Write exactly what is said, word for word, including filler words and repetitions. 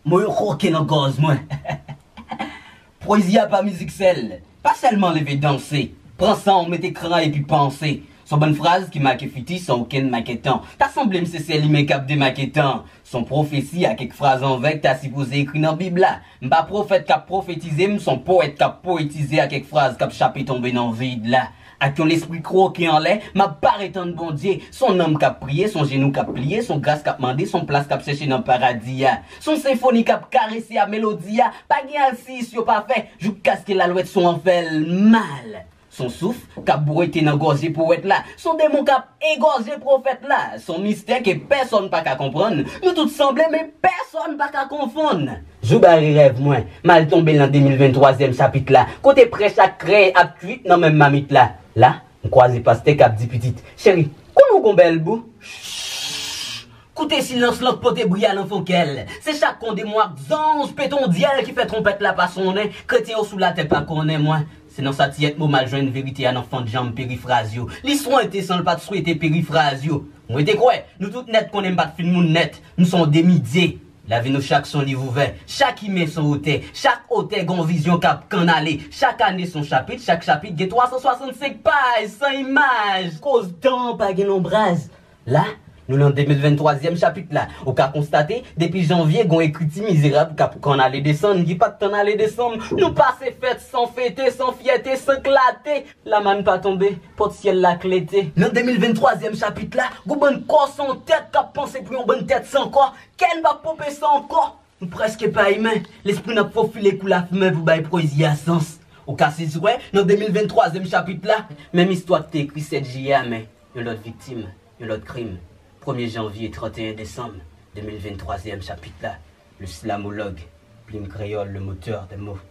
Mo yo kwoke nan gòz mwen. Pwezi a pa mizik sèl, pa sèlman leve danse. Pran san w, mete kran epi panse. S on bann fraz ki make fiti san okenn make tan. Ta sanble m se sèl imen k ap demake tan. S on pwofesi a kèk fraz anvè k ta sipoze ekri nan Bib la. M pa pwofèt k ap pwofetize, m s on powèt k ap powetize a kèk fraz k ap chape tonbe nan vid la. Ak yon lespri kwoke anlè, m ap pare tann Bondye. S on nanm k ap priye, s on jenou k ap pliye, s on gras k ap mande, s on plas k ap chèche nan paradi a. S on senfoni k ap karese a melodi a. Pa gen alsiyis yo pa fè, joukaske lalwèt son an fè l mal. S on souf k ap bwete nan gòje powèt la. S on demon k ap egòje pwofèt la. S on mistè ke pèsòn pa ka konprann. Nou tout sanble, men pèsòn pa ka konfonn. Jou bare rèv mwen, m al tonbe nan de mil venntwazyèm chapit la, kote prèch ak krèy ap kwit nan menm mamit la. La, m kwaze pastè k ap di pitit, cheri, konnen w gon bèl bou? Shh! Koute silans lan k pote bri a nan fon kè l. Se chak kon demon ak zanj petondyèl ki fè twonpèt la pa sonnen. Kretyen yo sou latè pa konnen mwen. Se nan sa tiyèt mo m al jwenn verite a nan fant janm perifraz yo. Li swete san l pa t swete perifraz yo. Mwen te kwè, nou tout nèt konnen m pa t fin moun nèt. M s on demi dye. Lavi nou chak s on liv ouvè. Chak imen s on otè. Chak otè gen yon vizyon k ap kannale. Chak ane s on chapit, chak chapit gen twa san swasannsenk paj, san imaj. Koz tan an pa gen lonbraz. La, nou nan de mil venntwazyèm chapit la. Ou ka konstate, depi janvye, gen yon ekriti mizerab k ap kannale desann, ki pa t tann ale desanm. Nou pase fèt san fete, san fyète, san klate. Lamàn pa tonbe, pòt syèl la klete. Nan de mil venntwazyèm chapit la, gon bann kò san tèt k ap panse pou yon bann tèt san kò. Kè n p ap ponpe san ankò. Nou prèske pa imen. Lespri n ap fofile kou lafimen pou bay pwezi a sans. Ou ka sezi wè, nan de mil venntwazyèm chapit la, menm istwa k te ekri sèt jiyè a, men yon lòt viktim, yon lòt krim. Premye janvye, tranteyen desanm, de mil venntwazyèm chapit la, le slamologue, plim kreyòl, le moteur de mots.